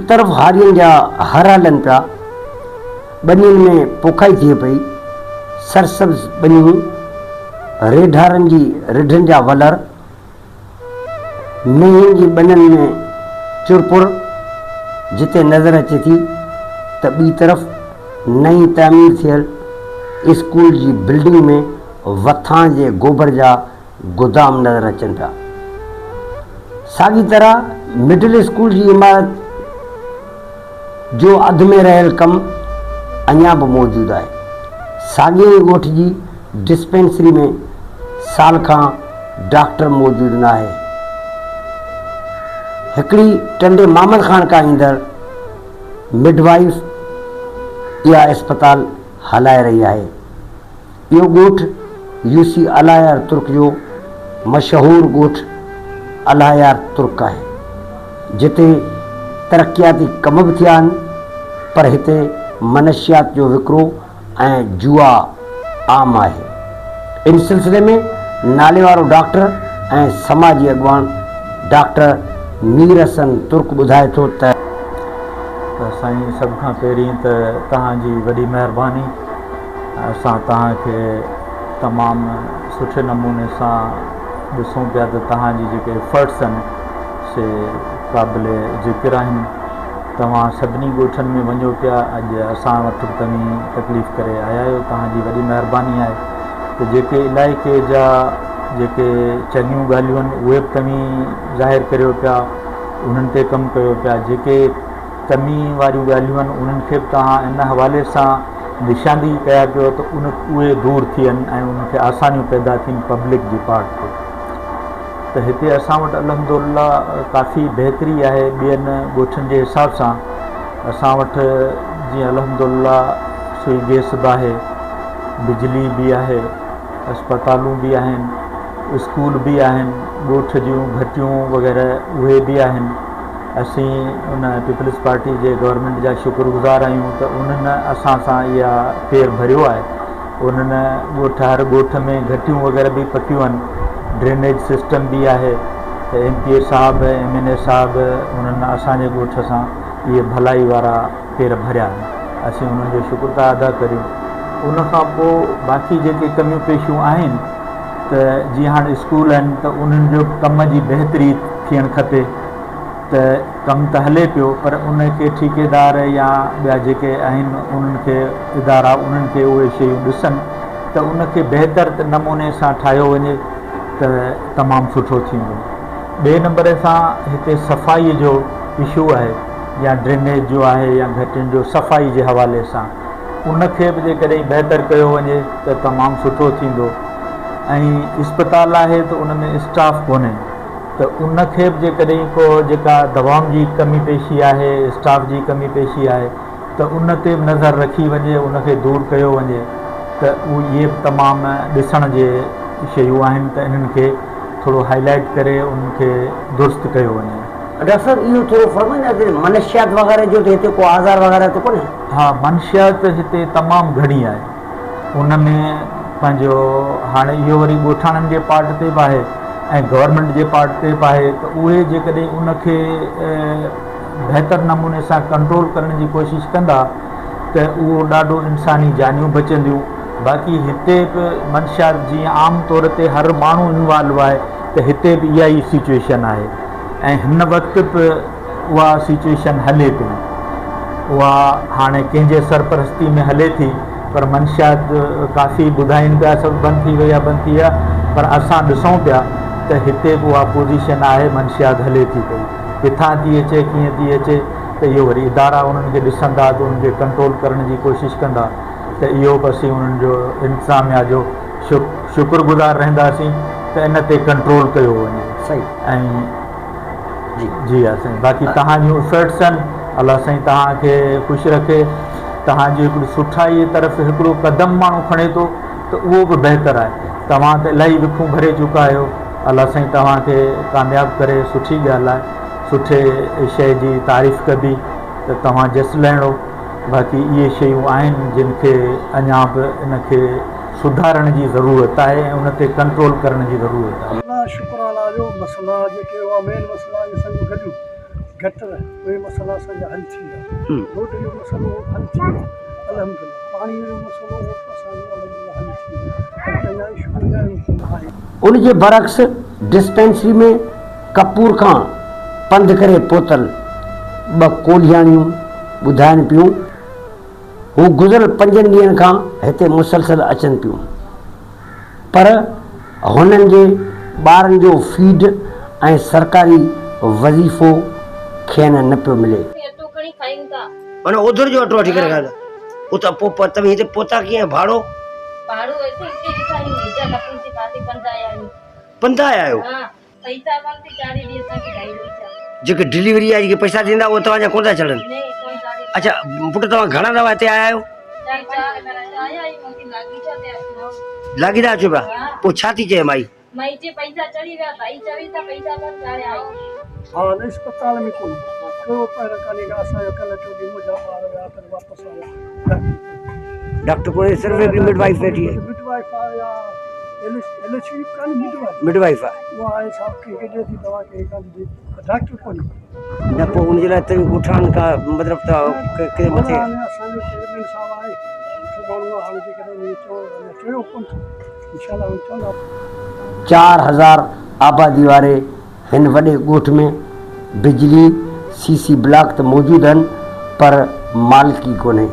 طرف هارين جا هر هلن پيا، ٻنين ۾ پوکائي ٿئي پئي، سرسبز ٻنيون، ريڍارن جي رڍن جا ولر، مينهن جي ٻنين ۾ چرپر جتي نظر اچي ٿي ته ٻي طرف نئين تعمير ٿيل اسڪول جي بلڊنگ ۾ وٿاڻ جي گوبر جا گدام نظر اچن پيا. ساڳي طرح مڊل اسڪول جي عمارت جو اڌ ۾ رهيل ڪم اڃا به موجود آهي. ساڳئي ئي ڳوٺ جي ڊسپينسري ۾ سال کان ڊاڪٽر موجود ناهي. هڪڙي ٽنڊي محمد خان کان ايندڙ مڊ وائيف اها اسپتال هلائي رهي آهي. اهو ڳوٺ يو سي الاهيار ترڪ جو مشهور ڳوٺ الاهيار ترڪ آهي، جتي ترقياتي ڪم به ٿيا آهن پر هتي منشيات جو وڪرو ۽ جوا عام آهي. ان سلسلي ۾ ناليوارو ڊاڪٽر ۽ سماجي اڳواڻ ڊاڪٽر مير حسن ترڪ ٻڌائي ٿو ته. ته سائين سڀ کان پهرين ته توهان جي وڏي مهرباني اسان توهان کي تمام سٺي نموني سان ڏسون پيا ته توهان جي جيڪي ايفرٽس آهن سي قابل ذڪر آهن توهان سڀني ڳوٺن ۾ وڃو پيا اڄ اسان وٽ به توهين تڪليف ڪري آيا آهيو توهان جي وڏي مهرباني آهي ته جيڪي علائقي جا جيڪي چڱيون ڳالهيون آهن اهي به توهين ظاهر ڪريو پيا انهن تي ڪم ڪيو پيا جيڪي ڪمي واريون ڳالهيون آهن انهن کي به توهان ان حوالي سان نشاندهي ڪيا پيو ته ان اهي دور ٿين ۽ انهن کي آسانيون پيدا ٿين پبلڪ جي پارٽ تي ته هتي اسان وٽ الحمد لله ڪافي بهتري آهي ٻين ڳوٺن جي حساب سان اسان وٽ جيئن الحمد لله سوئي گيس به آهي بجلي به آهي اسپتالون به آهن اسڪول به آهن ڳوٺ جون گهٽيون وغيره اهي به آهن اسين ان پيپلز پارٽي جي گورنمينٽ جا شڪر گذار آهيون ته انهن اسان سان اها پير ڀريو آهي انهن ڳوٺ هر ڳوٺ ۾ گهٽيون وغيره به پڪيون آهن ڊرينيج سسٽم به آهي ته ايم پي اي صاحب ۽ ايم اين اي صاحب انهن اسان جي ڳوٺ سان اهي ڀلائي وارا پير ڀريا آهن اسين انهن جو شڪر ٿا ادا ڪريون ان کان پوء باقي جيڪي ڪميون پيشيون آهن ته جيئن هاڻ اسڪول آهن ته انهن جو ڪم جي بهتري ٿيڻ کپي ته ڪم ته هلي پيو پر ان کي ٺيڪيدار يا ٻيا جيڪي آهن انهن کي ادارا انهن کي اهي شيون ڏسن ته ان کي بهتر نموني سان ٺاهيو وڃي ته تمام سٺو ٿيندو. ٻئي نمبر سان هتي صفائي جو اشو آهي يا ڊرينيج جو آهي يا گهٽين جو صفائي جي حوالي سان ان کي به جيڪڏهن بهتر ڪيو وڃي ته تمام سٺو ٿيندو ۽ اسپتال آهي ته ان ۾ اسٽاف ڪونهي ته ان کي به جيڪڏهن ڪو جيڪا دوائن جي ڪمي پيشي آهي اسٽاف جي ڪمي پيشي آهي ته ان تي به نظر رکي وڃي ان کي دور ڪيو وڃي ته اهي به تمام ڏسڻ جي شيون آهن ته انهن کي ٿورو هائي لائيٽ ڪري انهن کي درست ڪيو وڃي. ڊاڪٽر صاحب اهو ٿورو فرمائيندا ته منشيات وغيره جو ته هتي ڪو آزار وغيره ته ڪونهي؟ ها منشيات هتي تمام گهڻي آهي. ان ۾ پنهنجو هاڻي اهو وري ڳوٺاڻن جي پارٽ تي به آهي ۽ گورنمينٽ جي پارٽ تي به آهي ته اهي جيڪڏهن ان کي بهتر نموني سان ڪنٽرول ڪرڻ جي ڪوشش ڪندا ته اهو ڏاڍو انساني جانيون بچنديون باقي هتي به منشيات جيئن عام طور تي هر ماڻهو انوالو آهي ته هتي به اها ئي سچويشن آهي ۽ هن وقت به اها سچويشن هلي پئي اها هاڻي ڪنهن جي سرپرستي ۾ هلي ٿي پر منشيات ڪافي ٻڌائين پيا سڀ بند ٿي وئي آهي بند ٿي وئي آهي پر اسان ڏسون پيا ته هتي به اها پوزيشن آهي منشيات هلي ٿي پئي ڪٿان ٿي اچي ڪيئن ٿي اچي ته اهو وري ادارا انهن کي ڏسندا ته انهن کي ڪنٽرول ڪرڻ جي ڪوشش ڪندا ته اهو به اسين انهن جو انتظاميا جو شڪر گذار رهنداسين ته ان تي ڪنٽرول ڪيو وڃي ۽ جي جي ها سائين باقي توهان جون افرٽس آهن الله سائين توهان کي خوش رکي توهان جي هڪڙي سٺائي طرف هڪڙو قدم ماڻهو کڻي ٿو ته اهو به بهتر آهي توهان ته الاهي وکون ڀري چڪا آهيو الله سائين توهان کي ڪامياب ڪري سٺي ڳالهه آهي سٺي شيء جي تعريف ڪبي ته توهان جس لهڻو باقي اهي شيون آهن جن کي اڃا به ان کي سڌارڻ جي ضرورت آهي ۽ ان تي ڪنٽرول ڪرڻ جي ضرورت آهي. الله شڪر الله جو مسئلا جيڪي هئا مين مسئلا اهي سڀ گڏيون. گٽر اهي مسئلا اسان جا حل ٿي ويا. روڊ جو مسئلو هو حل ٿي ويو الحمدلله. پاڻي جو مسئلو هو اسان جو الحمدلله حل ٿي ويو. پر اڃا اشو اڃا اهڙو ڪونه آهي. ان جي برعڪس ڊسپينسري ۾ ڪپور کان پنڌ ڪري پهتل ٻه ڪولهياڻيون ٻڌائن پيون هو گذريل پنجن ڏينهن کان هتي مسلسل اچن پيون پر هنن جي ٻارن جو فيڊ ۽ سرڪاري وظيفو کين نه پيو ملي. اٽو کڻي کائين ٿا. معنيٰ اوڌر جو اٽو وٺي ڪري کائين ٿا. اتان پوء پر توهين هتي پهتا ڪيئن ۽ ڀاڙو؟ ڀاڙو اسين هتي ويٺا آهيون هيجا ڪپور جي پاسي پنڌ آيا آهيون. پنڌ آيا آهيو؟ ها. پئسا ڪونه ٿي چاڙهي ڏي اسان کي ڍائي پئسا. جيڪي ڊليوري جا جيڪي پئسا ٿيندا اهي توهان جا ڪونه ٿا چڙهن. نه ڪونه چاڙهي. اڇا پٽ توهان گهڻا دفعا هتي آيا آهيو؟ ٽي چار آيا آهيون اسين لاڳيتا پيا اچون. لاڳيتا اچو پيا پوء ڇا ٿي چئي مائي؟ مائي چي پئسا چڙهي ويا ڀائي چوي ته پئسا ڪونه چاڙهيا آهن. ها نه اسپتال ۾ ڪونهي ڪو پهر ڪانهي ڪا اسان جو ڪلهه ٽيون ڏينهن منهنجا ٻار ويا ته واپس آيا ڊاڪٽر ڪونهي. ڊاڪٽر ڪونهي صرف هڪڙي مڊ وائيف ويٺي آهي. مڊ وائيف آهي يا ايل ايڇ وي به ڪانهي مڊ وائيف. مڊ وائيف آهي. اها آهي صاحب ڪنهن کي ڏئي ٿي دوا ڪنهن کي ڪانه ٿي ڏئي پر ڊاڪٽر ڪونهي. نه پوء ان جي لاء توهين ڳوٺاڻن کان مطلب ته ڪنهن مٿي. هاڻي اسان جو چيئرمين صاحب آهي سٺو ماڻهو آهي هاڻي جيڪڏهن ائين چئو اڃا چيو ڪونه ٿو انشاء الله هاڻي چوندا. 4000 آبادي واري هن وڏي ڳوٺ ۾ بجلي، سي سي بلاڪ ته موجود آهن پر مالڪي ڪونهي.